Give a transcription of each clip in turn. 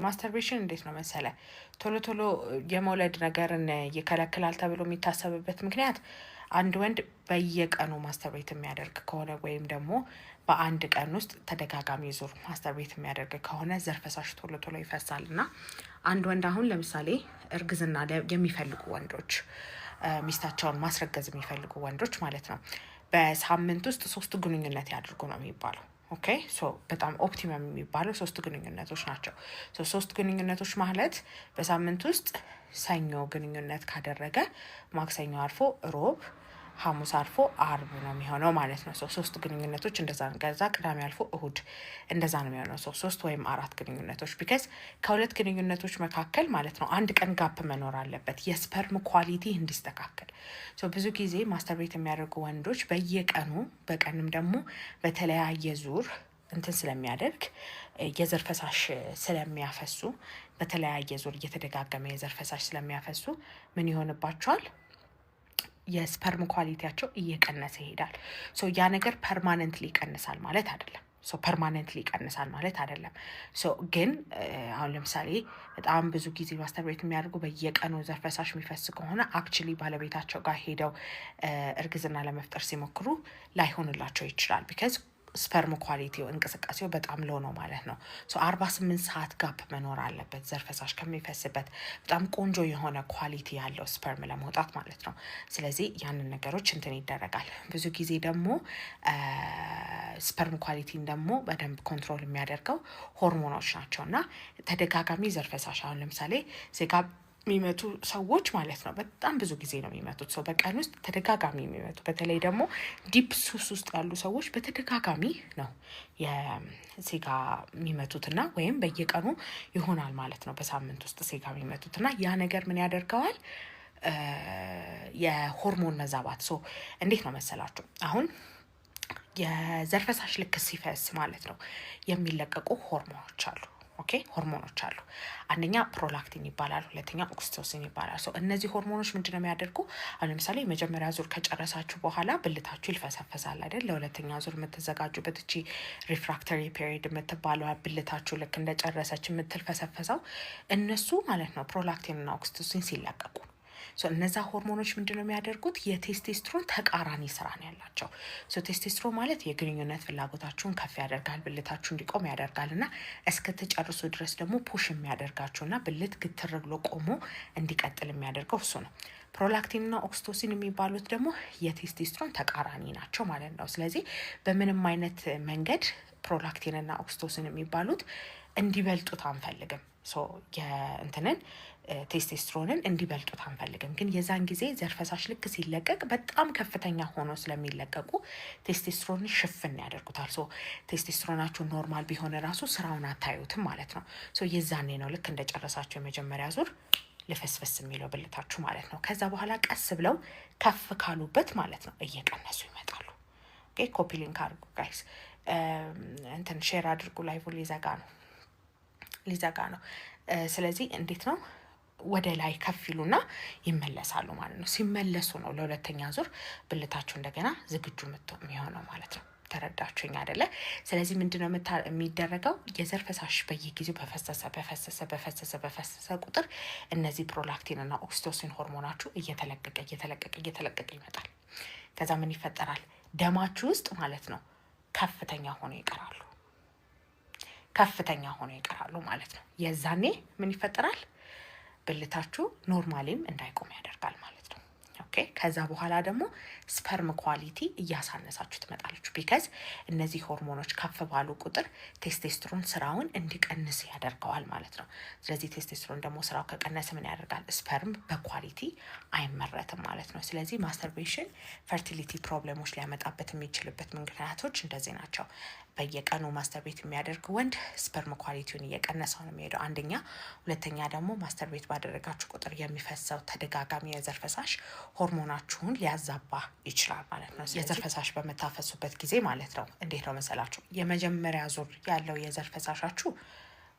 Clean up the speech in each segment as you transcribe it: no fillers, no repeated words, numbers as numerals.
Masturbation እንዴት ነው መሰለ፣ ቶሎ ቶሎ የመውለድ ነገርን ይከለክላል ተብሎ የሚታሰብበት ምክንያት አንድ ወንድ በየቀኑ masturbate የሚያደርግ ከሆነ ወይም ደግሞ በአንድ ቀን ውስጥ ተደጋጋሚ ዙር masturbate የሚያደርግ ከሆነ ዘር ፈሳሽ ቶሎ ቶሎ ይፈሳል። እና አንድ ወንድ አሁን ለምሳሌ እርግዝና የሚፈልጉ ወንዶች፣ ሚስታቸውን ማስረገዝ የሚፈልጉ ወንዶች ማለት ነው፣ በሳምንት ውስጥ ሶስት ግንኙነት ያድርጉ ነው የሚባለው። Okay, so በጣም optimum የሚባለው ሶስት ግንኙነቶች ናቸው። So ሶስት ግንኙነቶች ማለት በሳምንት ውስጥ ሰኞ ግንኙነት ካደረገ ማክሰኞ አርፎ ሮብ፣ ሐሙስ አርፎ አርብ ነው የሚሆነው ማለት ነው። So ሶስት ግንኙነቶች እንደዛ ነው። ከዛ ቅዳሜ አልፎ እሁድ እንደዛ ነው የሚሆነው። So ሶስት ወይም አራት ግንኙነቶች፣ because ከሁለት ግንኙነቶች መካከል ማለት ነው አንድ ቀን gap መኖር አለበት የ sperm quality እንዲስተካከል። So ብዙ ጊዜ masturbate የሚያደርጉ ወንዶች በየቀኑ፣ በቀንም ደግሞ በተለያየ ዙር እንትን ስለሚያደርግ፣ የዘር ፈሳሽ ስለሚያፈሱ፣ በተለያየ ዙር እየተደጋገመ የዘር ፈሳሽ ስለሚያፈሱ ምን ይሆንባቸዋል? የ sperm quality ያቸው እየቀነሰ ይሄዳል። So ያ ነገር permanently ይቀንሳል ማለት አይደለም። So permanently ይቀንሳል ማለት አይደለም። So ግን አሁን ለምሳሌ በጣም ብዙ ጊዜ masturbate የሚያደርጉ፣ በየቀኑ ዘር ፈሳሽ የሚፈስ ከሆነ actually ባለቤታቸው ጋር ሄደው እርግዝና ለመፍጠር ሲሞክሩ ላይሆንላቸው ይችላል። Because sperm quality ው እንቅስቃሴው በጣም low ነው ማለት ነው። So 48 ሰዓት gap መኖር አለበት ዘር ፈሳሽ ከሚፈስበት፣ በጣም ቆንጆ የሆነ quality ያለው sperm ለመውጣት ማለት ነው። ስለዚህ ያንን ነገሮች እንትን ይደረጋል። ብዙ ጊዜ ደግሞ sperm quality ን ደግሞ በደንብ control የሚያደርገው ሆርሞኖች ናቸው። እና ተደጋጋሚ ዘር ፈሳሽ፣ አሁን ለምሳሌ ሴጋ የሚመቱ ሰዎች ማለት ነው፣ በጣም ብዙ ጊዜ ነው የሚመቱት። So በቀን ውስጥ ተደጋጋሚ የሚመቱ፣ በተለይ ደግሞ deep ሱስ ውስጥ ያሉ ሰዎች በተደጋጋሚ ነው የሴጋ የሚመቱትና ወይም በየቀኑ ይሆናል ማለት ነው በሳምንት ውስጥ ሴጋ የሚመቱትና ያ ነገር ምን ያደርገዋል? የሆርሞን መዛባት። So እንዴት ነው መሰላችሁ፣ አሁን የዘር ፈሳሽ ልክ ሲፈስ ማለት ነው የሚለቀቁ ሆርሞኖች አሉ። Okay, ሆርሞኖች አሉ። አንደኛ prolactin ይባላል፣ ሁለተኛ oxytocin ይባላል። So እነዚህ ሆርሞኖች ምንድን ነው የሚያደርጉ? አሁን ለምሳሌ የመጀመሪያ ዙር ከጨረሳችሁ በኋላ ብልታችሁ ይልፈሰፈሳል አይደል? ለሁለተኛ ዙር የምትዘጋጁበት እቺ refractory period የምትባለዋ፣ ብልታችሁ ልክ እንደጨረሰች የምትልፈሰፈሰው እነሱ ማለት ነው prolactin እና oxytocin ሲለቀቁ። እነዛ ሆርሞኖች ምንድን ነው የሚያደርጉት? የቴስቴስትሮን ተቃራኒ ስራ ነው ያላቸው። ቴስቴስትሮን ማለት የግንኙነት ፍላጎታችሁን ከፍ ያደርጋል፣ ብልታችሁ እንዲቆም ያደርጋል እና እስክትጨርሱ ድረስ ደግሞ push የሚያደርጋችሁ እና ብልት ግትር ብሎ ቆሞ እንዲቀጥል የሚያደርገው እሱ ነው። Prolactin እና oxytocin የሚባሉት ደግሞ የቴስቴስትሮን ተቃራኒ ናቸው ማለት ነው። ስለዚህ በምንም አይነት መንገድ prolactin እና oxytocin የሚባሉት እንዲበልጡት አንፈልግም። የእንትንን ቴስቴስትሮንን እንዲበልጡት አንፈልግም። ግን የዛን ጊዜ ዘር ፈሳሽ ልክ ሲለቀቅ በጣም ከፍተኛ ሆኖ ስለሚለቀቁ ቴስቴስትሮንን ሽፍን ያደርጉታል። So testosterone ኣችሁ normal ቢሆን ራሱ ስራውን አታዩትም ማለት ነው። So የዛኔ ነው ልክ እንደጨረሳችሁ የመጀመሪያ ዙር ልፍስፍስ የሚለው ብልታችሁ ማለት ነው። ከዛ በኋላ ቀስ ብለው ከፍ ካሉበት ማለት ነው እየቀነሱ ይመጣሉ። Copy link አድርጉ guys፣ እንትን share አድርጉ። Live ሊዘጋ ነው፣ ሊዘጋ ነው። ስለዚህ እንዴት ነው፣ ወደ ላይ ከፍ ይሉና ይመለሳሉ ማለት ነው። ሲመለሱ ነው ለሁለተኛ ዙር ብልታችሁ እንደገና ዝግጁ የሚሆነው ማለት ነው። ተረዳችሁኝ አይደለ? ስለዚህ ምንድነው የሚደረገው? የዘር ፈሳሽ በየጊዜው በፈሰሰ በፈሰሰ በፈሰሰ በፈሰሰ ቁጥር እነዚህ prolactin እና oxytocin ሆርሞናችሁ እየተለቀቀ እየተለቀቀ እየተለቀቀ ይመጣል። ከዛ ምን ይፈጠራል? ደማችሁ ውስጥ ማለት ነው ከፍተኛ ሆኖ ይቀራሉ። ከፍተኛ ሆኖ ይቀራሉ ማለት ነው። የዛኔ ምን ይፈጠራል? ብልታችሁ normally ም እንዳይቆም ያደርጋል ማለት ነው። Okay, ከዛ በኋላ ደግሞ sperm quality እያሳነሳችሁ ትመጣላችሁ። Because እነዚህ ሆርሞኖች ከፍ ባሉ ቁጥር ቴስቴስትሮን ስራውን እንዲቀንስ ያደርገዋል ማለት ነው። ስለዚህ ቴስቴስትሮን ደግሞ ስራው ከቀነሰ ምን ያደርጋል? Sperm በ quality አይመረትም ማለት ነው። ስለዚህ masturbation fertility problem ኦች ሊያመጣበት የሚችልበት ምክንያቶች እንደዚህ ናቸው። በየቀኑ masturbate የሚያደርግ ወንድ sperm quality ውን እየቀነሰው ነው የሚሄደው፣ አንደኛ። ሁለተኛ ደግሞ masturbate ባደረጋችሁ ቁጥር የሚፈሰው ተደጋጋሚ የዘር ፈሳሽ ሆርሞናችሁን ሊያዛባ ይችላል ማለት ነው። የዘር ፈሳሽ በምታፈሱበት ጊዜ ማለት ነው፣ እንዴት ነው መሰላችሁ፣ የመጀመሪያ ዙር ያለው የዘር ፈሳሻችሁ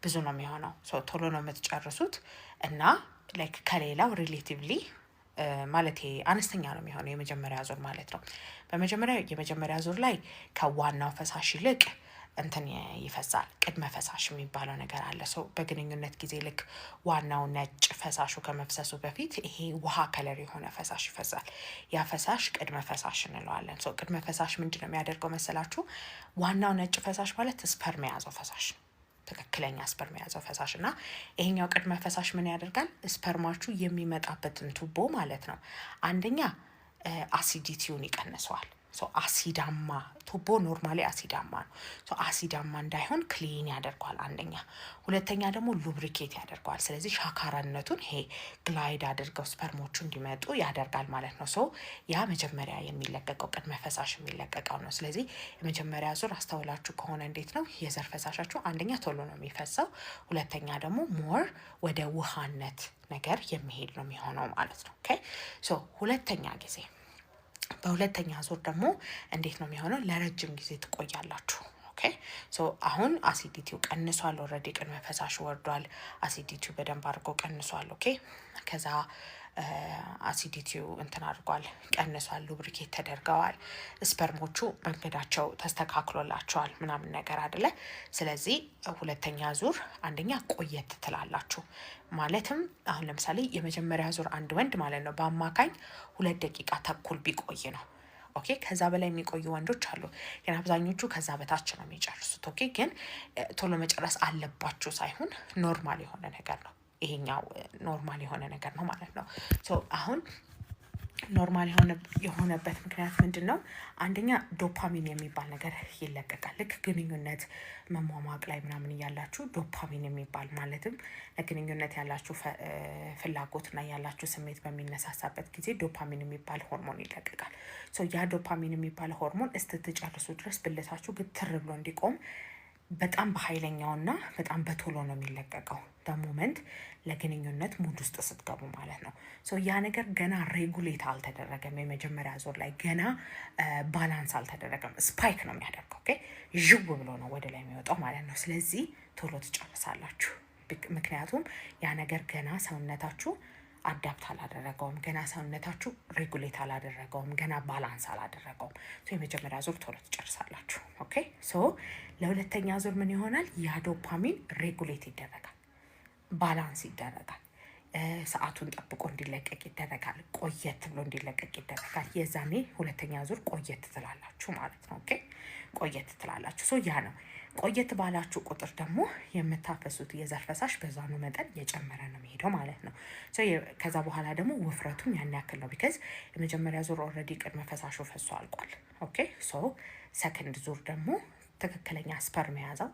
ብዙ ነው የሚሆነው፣ ቶሎ ነው የምትጨርሱት እና like ከሌላው relatively ማለት አነስተኛ ነው የሚሆነው የመጀመሪያ ዙር ማለት ነው። በመጀመሪያ የመጀመሪያ ዙር ላይ ከዋናው ፈሳሽ ይልቅ እንትን ይፈሳል። ቅድመ ፈሳሽ የሚባለው ነገር አለ። So በግንኙነት ጊዜ ልክ ዋናው ነጭ ፈሳሹ ከመፍሰሱ በፊት ይሄ ውሃ color የሆነ ፈሳሽ ይፈሳል። ያ ፈሳሽ ቅድመ ፈሳሽ እንለዋለን። So ቅድመ ፈሳሽ ምንድን ነው የሚያደርገው መሰላችሁ? ዋናው ነጭ ፈሳሽ ማለት sperm የያዘው ፈሳሽ ነው። ትክክለኛ sperm የያዘው ፈሳሽ። እና ይሄኛው ቅድመ ፈሳሽ ምን ያደርጋል? Sperm ኣችሁ የሚመጣበትን ቱቦ ማለት ነው፣ አንደኛ acidity ውን ይቀንሰዋል። አሲዳማ ቱቦ normally አሲዳማ ነው። አሲዳማ እንዳይሆን clean ያደርገዋል አንደኛ። ሁለተኛ ደግሞ lubricate ያደርገዋል። ስለዚህ ሻካራነቱን ይሄ glide አድርገው sperm ኦቹ እንዲመጡ ያደርጋል ማለት ነው። So ያ መጀመሪያ የሚለቀቀው ቅድመ ፈሳሽ የሚለቀቀው ነው። ስለዚህ የመጀመሪያ ዙር አስተውላችሁ ከሆነ እንዴት ነው የዘር ፈሳሻችሁ? አንደኛ ቶሎ ነው የሚፈሰው፣ ሁለተኛ ደግሞ more ወደ ውሃነት ነገር የሚሄድ ነው የሚሆነው ማለት ነው። Okay, so ሁለተኛ ጊዜ፣ በሁለተኛ ዙር ደግሞ እንዴት ነው የሚሆነው? ለረጅም ጊዜ ትቆያላችሁ። Okay, so አሁን acidity ው ቀንሷል። Already ቅድመ ፈሳሽ ወርዷል። Acidity ው በደንብ አድርጎ ቀንሷል። Okay, ከዛ acidity ው እንትን አድርጓል፣ ቀንሷል። Lubricate ተደርገዋል። Sperm ኦቹ መንገዳቸው ተስተካክሎላቸዋል ምናምን ነገር አደለ። ስለዚህ ሁለተኛ ዙር አንደኛ ቆየት ትላላችሁ። ማለትም አሁን ለምሳሌ የመጀመሪያ ዙር አንድ ወንድ ማለት ነው በአማካኝ 2 ደቂቃ ተኩል ቢቆይ ነው። Okay, ከዛ በላይ የሚቆዩ ወንዶች አሉ፣ ግን አብዛኞቹ ከዛ በታች ነው የሚጨርሱት። Okay, ግን ቶሎ መጨረስ አለባችሁ ሳይሆን normal የሆነ ነገር ነው፣ ይሄኛው normal የሆነ ነገር ነው ማለት ነው። So አሁን normal የሆነበት ምክንያት ምንድን ነው? አንደኛ ዶፓሚን የሚባል ነገር ይለቀቃል። ልክ ግንኙነት መሟሟቅ ላይ ምናምን እያላችሁ ዶፓሚን የሚባል፣ ማለትም ለግንኙነት ያላችሁ ፍላጎትና ያላችሁ ስሜት በሚነሳሳበት ጊዜ ዶፓሚን የሚባል ሆርሞን ይለቀቃል። So ያ ዶፓሚን የሚባል ሆርሞን እስክትጨርሱ ድረስ ብልታችሁ ግትር ብሎ እንዲቆም በጣም በኃይለኛውና በጣም በቶሎ ነው የሚለቀቀው። The moment ለግንኙነት mood ውስጥ ስትገቡ ማለት ነው። So ያ ነገር ገና regulate አልተደረገም። የመጀመሪያ ዙር ላይ ገና balance አልተደረገም። Spike ነው የሚያደርገው። Okay, ዥው ብሎ ነው ወደ ላይ የሚወጣው ማለት ነው። ስለዚህ ቶሎ ትጨርሳላችሁ። ምክንያቱም ያ ነገር ገና ሰውነታችሁ adapt አላደረገውም። ገና ሰውነታችሁ regulate አላደረገውም። ገና balance አላደረገውም። So የመጀመሪያ ዙር ቶሎ ትጨርሳላችሁ። Okay, so ለሁለተኛ ዙር ምን ይሆናል? ያ dopamine regulate ይደረጋል፣ balance ይደረጋል። ሰዓቱን ጠብቆ እንዲለቀቅ ይደረጋል። ቆየት ብሎ እንዲለቀቅ ይደረጋል። የዛኔ ሁለተኛ ዙር ቆየት ትላላችሁ ማለት ነው። Okay, ቆየት ትላላችሁ። So ያ ነው። ቆየት ባላችሁ ቁጥር ደግሞ የምታፈሱት የዘር ፈሳሽ በዛኑ መጠን እየጨመረ ነው የሚሄደው ማለት ነው። ከዛ በኋላ ደግሞ ውፍረቱም ያን ያክል ነው። Because የመጀመሪያ ዙር already ቅድመ ፈሳሹ ፈሶ አልቋል። Okay, so second ዙር ደግሞ ትክክለኛ sperm የያዘው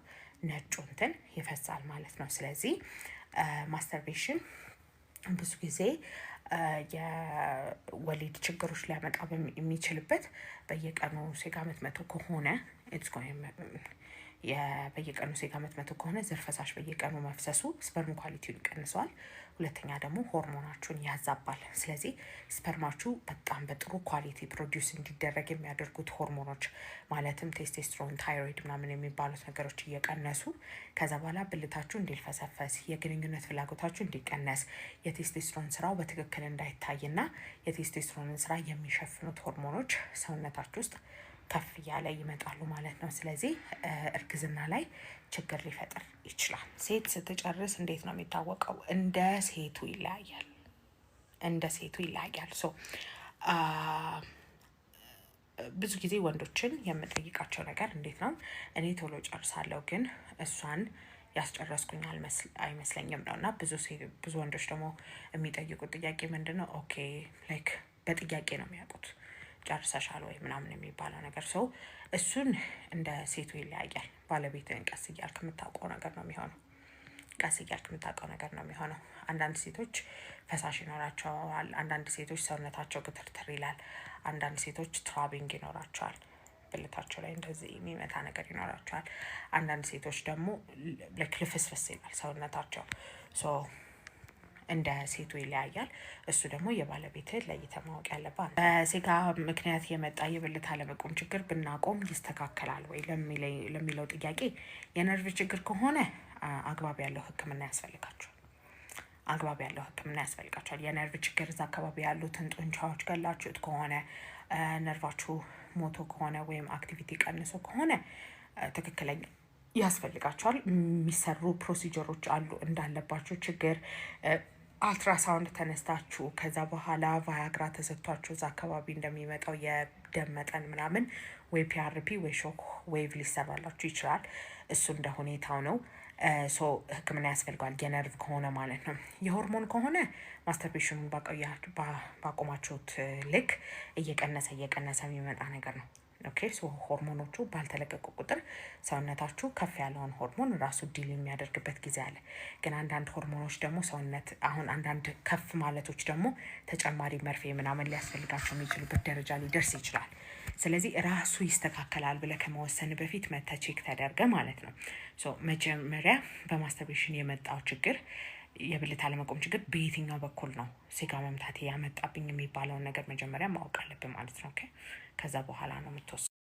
ነጩ እንትን ይፈሳል ማለት ነው። ስለዚህ masturbation ብዙ ጊዜ የወሊድ ችግሮች ሊያመጣ የሚችልበት በየቀኑ ሴጋ ምትመቱ ከሆነ፣ በየቀኑ ሴጋ ምትመቱ ከሆነ ዘር ፈሳሽ በየቀኑ መፍሰሱ sperm quality ውን ይቀንሰዋል። ሁለተኛ ደግሞ ሆርሞናችሁን ያዛባል። ስለዚህ sperm ኣችሁ በጣም በጥሩ quality produce እንዲደረግ የሚያደርጉት ሆርሞኖች ማለትም testosterone፣ thyroid ምናምን የሚባሉት ነገሮች እየቀነሱ ከዛ በኋላ ብልታችሁ እንዲልፈሰፈስ፣ የግንኙነት ፍላጎታችሁ እንዲቀነስ፣ የቴስቴስትሮን ስራው በትክክል እንዳይታይና የቴስቴስትሮንን ስራ የሚሸፍኑት ሆርሞኖች ሰውነታችሁ ውስጥ ከፍ እያለ ይመጣሉ ማለት ነው። ስለዚህ እርግዝና ላይ ችግር ሊፈጥር ይችላል። ሴት ስትጨርስ እንዴት ነው የሚታወቀው? እንደ ሴቱ ይለያያል። እንደ ሴቱ ይለያያል። So ብዙ ጊዜ ወንዶችን የምጠይቃቸው ነገር እንዴት ነው፣ እኔ ቶሎ ጨርሳለሁ ግን እሷን ያስጨረስኩኝ አይመስለኝም ነው። እና ብዙ ወንዶች ደግሞ የሚጠይቁት ጥያቄ ምንድን ነው? Okay, like በጥያቄ ነው የሚያውቁት፣ ጨርሰሻል ወይ ምናምን የሚባለው ነገር። So እሱን እንደ ሴቱ ይለያያል። ባለቤትህን ቀስ እያልክ የምታውቀው ነገር ነው የሚሆነው። ቀስ እያልክ የምታውቀው ነገር ነው የሚሆነው። አንዳንድ ሴቶች ፈሳሽ ይኖራቸዋል። አንዳንድ ሴቶች ሰውነታቸው ግትርትር ይላል። አንዳንድ ሴቶች throbbing ይኖራቸዋል። ብልታቸው ላይ እንደዚህ የሚመታ ነገር ይኖራቸዋል። አንዳንድ ሴቶች ደግሞ ልፍስፍስ ይላል ሰውነታቸው። So እንደ ሴቱ ይለያያል። እሱ ደግሞ የባለቤትህ ለይተህ ማወቅ ያለብህ። በሴጋ ምክንያት የመጣ የብልት አለመቆም ችግር ብናቆም ይስተካከላል ወይ ለሚለው ጥያቄ፣ የነርቭ ችግር ከሆነ አግባብ ያለው ሕክምና ያስፈልጋቸዋል። አግባብ ያለው ሕክምና ያስፈልጋቸዋል። የነርቭ ችግር እዛ አካባቢ ያሉትን ጡንቻዎች ገላችሁት ከሆነ፣ ነርቫችሁ ሞቶ ከሆነ ወይም activity ቀንሶ ከሆነ ትክክለኛ ያስፈልጋቸዋል። የሚሰሩ procedure ኦች አሉ። እንዳለባችሁ ችግር አልትራሳውንድ ተነስታችሁ፣ ከዛ በኋላ ቫያግራ ተሰጥቷችሁ፣ እዛ አካባቢ እንደሚመጣው የደም መጠን ምናምን ወይ PRP ወይ shock wave ሊሰራላችሁ ይችላል። እሱ እንደ ሁኔታው ነው። So ሕክምና ያስፈልገዋል። የነርቭ ከሆነ ማለት ነው። የሆርሞን ከሆነ masturbation ኑን ባቆማችሁት ልክ እየቀነሰ እየቀነሰ የሚመጣ ነገር ነው። Okay, so ሆርሞኖቹ ባልተለቀቁ ቁጥር ሰውነታችሁ ከፍ ያለውን ሆርሞን ራሱ deal የሚያደርግበት ጊዜ አለ። ግን አንዳንድ ሆርሞኖች ደግሞ ሰውነት አሁን አንዳንድ ከፍ ማለቶች ደግሞ ተጨማሪ መርፌ ምናምን ሊያስፈልጋቸው የሚችሉበት ደረጃ ሊደርስ ይችላል። ስለዚህ ራሱ ይስተካከላል ብለህ ከመወሰን በፊት መተህ check ተደርገህ ማለት ነው። So መጀመሪያ በ masturbation የመጣው ችግር፣ የብልት አለመቆም ችግር በየትኛው በኩል ነው ሴጋ መምታት ያመጣብኝ የሚባለውን ነገር መጀመሪያ ማወቅ አለብን ማለት ነው። Okay፣ ከዛ በኋላ ነው የምትወስነው።